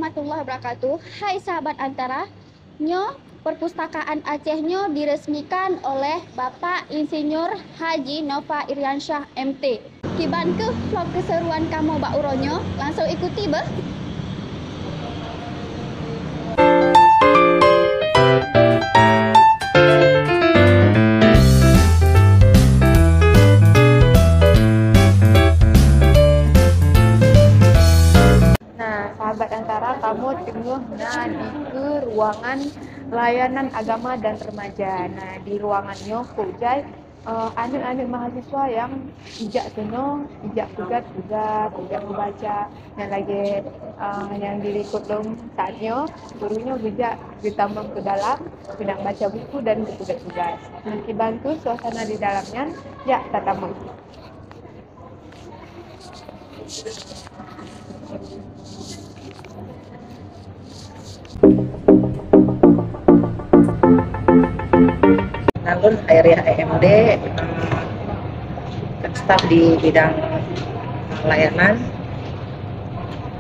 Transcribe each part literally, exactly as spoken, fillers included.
Warahmatullahi wabarakatuh. Hai sahabat Antara, nyoe perpustakaan Aceh nyoe diresmikan oleh Bapak Insinyur Haji Nova Iriansyah M T. Kiban keuh vlog keseruan kamoe bak uroe nyoe, langsung ikuti beuh. Nah, sahabat Antara, kamoe teungoh na dikeue ruangan layanan agama dan remaja. Nah, di ruangan nyoe kok jai, eh, aneuk-aneuk mahasiswa nyang ijak keunoe, ijak peugah tugas, ijak peubaca. Nyang lagèe, eh, nyang dilikot lôn saat nyoe, guru nyoe geujak geutamong keu dalam, keuneuk baca buku dan geupeugah tugas. Nah, kiban keuh suasana di dalam nyan, jak tatamong. Nah, lôn Khairiah M D, eh, kan staf di bidang layanan,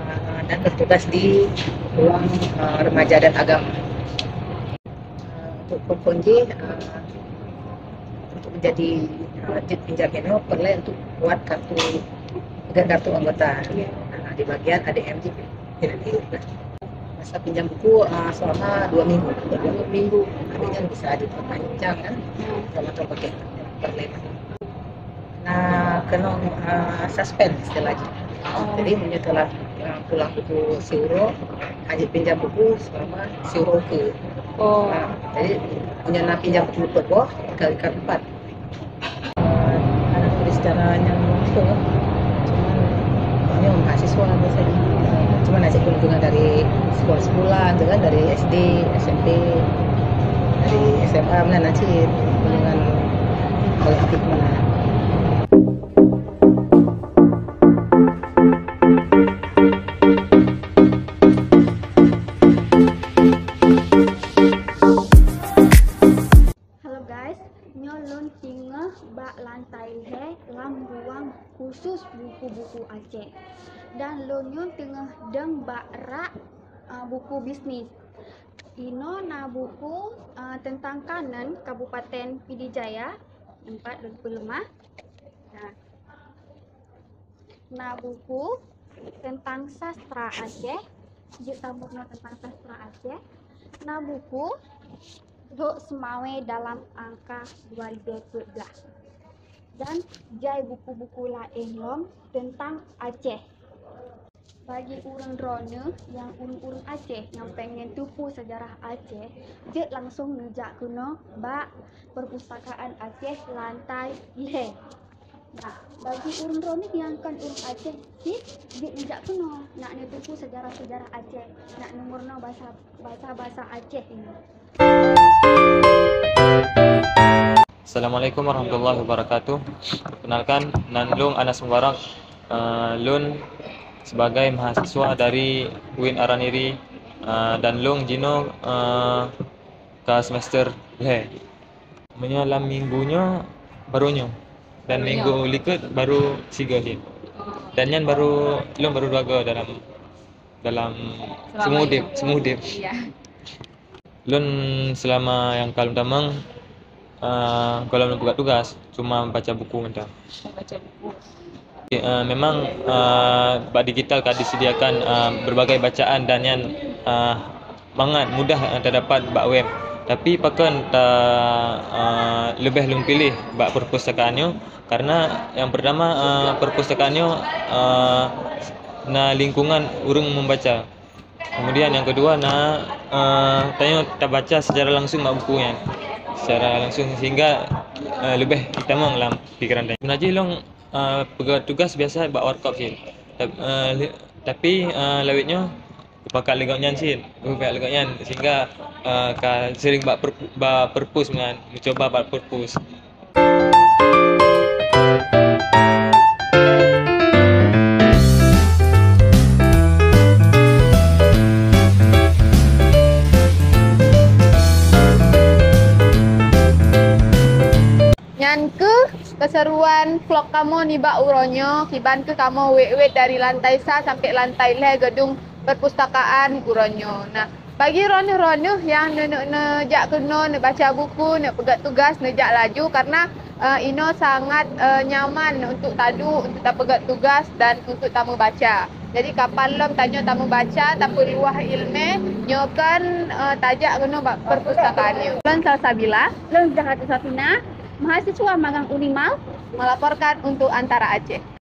eh, dan bertugas di ruang, eh, remaja dan agama. Eh, untuk konji, eh, untuk menjadi, eh, jeuet pinjam inoe, peureulèe untuk buat kartu, peugöt kartu anggota. Nah, di bagian A D M J. Masa pinjam buku, eh, selama dua minggu. Dua minggu. Artinya bisa diperpanjang, kan? Selama tahun bagian peureulèe. Nah, keunoe, ah, suspend istilahnya. Oh. Jadi, meunyoe telah, ah, pulang buku siuroe, hana jipinjam buku selama siuroe keu. Oh. Nah, jadi, meunyoe na pinjam buku luput boh, kali ka empat. Ah, hana tulis secara nyang langsung, kan. Cuman, meunyoe mahasiswa biasanya. Cuman na cit kunjungan dari sekolah-sekolah, tu kan, dari S D, S M P, dari S M A, mana na cit kunjungan oleh aktif mana. Halo guys, nyoe lôn teungoh bak lantai lhèe lam ruang khusus buku-buku Aceh. Dan lôn nyoe teungoh dong bak rak, eh, buku bisnis. Inoe na buku, eh, teuntang kanun Kabupaten Pidie Jaya, teumpat lôn peuleumah. Nah, na buku teuntang sastra Aceh, jeuet tamong teuntang sastra Aceh. Na buku Lhok Seumawé dalam angka dua ribu dua belas. Dan jai buku-buku laén lom teuntang Aceh. Bagi ureuëng droeneuh nyang ureuëng-ureuëng Aceh nyang pengen teupeu seujarah Aceh, jeuet langsong neujak keunoe bak Perpustakaan Aceh lantai lhèe. Nah, bagi ureuëng droeneuh nyang kon ureuëng Aceh cit, jeuet neujak keunoe, nak neuteupeue seujarah-seujarah Aceh, nak neumeurunoe basa, basa-basa Aceh nyoe. Assalamualaikum warahmatullahi wabarakatuh. Perkenalkan, nan lôn Anas Mubarak. Eh, lôn sebagai mahasiswa dari U I N Araniri, eh, dan lôn jinoe, eh, ka semester lhèe. Meunyoe lam minggu nyoe baru nyoe, dan minggu likot baru sigoe cit. Dan nyan baru, lôn baru dua goe dalam, dalam seumur udép, seumur udép. Iya. Lôn seulama nyang ka lôn tamong, eh, gohlom lôn peugöt tugas, cuma baca buku mantong. Baca buku. Eh, memang, eh, bak digital ka disediakan, eh, berbagai bacaan dan nyan, eh, mangat mudah, eh, tadapat bak web. Tapi pakon ta, eh, leubeh lôn piléh bak perpustakaan nyoe, karena nyang pertama, eh, perpustakaan nyoe, eh, na lingkungan ureuëng membaca. Kemudian nyang kedua na, eh, tanyoe tabaca secara langsung bak buku nyan. Secara langsung sehingga, eh, leubeh itamong lam pikiran tanyoe. Meunajih lôn, eh, peugöt tugas biasa bak warkop cit. Tap-, eh, li-, tapi, eh, lawét nyoe kupakat lé gobnyan cit. Kupakat lé gobnyan sehingga, eh, ka sering bak per-, bak perpus nyan, mencoba bak perpus. Nyan keuh keuseruan vlog kamoe nibak uroe nyoe, kiban keuh kamoe wét-wét dari lantai sa sampai lantai lhèe gedung perpustakaan uroe nyoe. Nah, bagi droeneuh-droeneuh nyang neu-, neu-, neujak keunoe, neubaca buku, neupeugét tugas, neujak laju karena, eh, inoe sangat, eh, nyaman untuk taduek, untuk tapeugét tugas dan untuk tameubaca. Jadi kapan lom tanyoe tameubaca, tapeuluah ileumèe, nyoe kan, eh, tajak keunoe bak perpustakaan nyoe. Lôn Salsabila. Lôn Zahratul Safina, mahasiswa magang Unimul, melaporkan untuk Antara Aceh.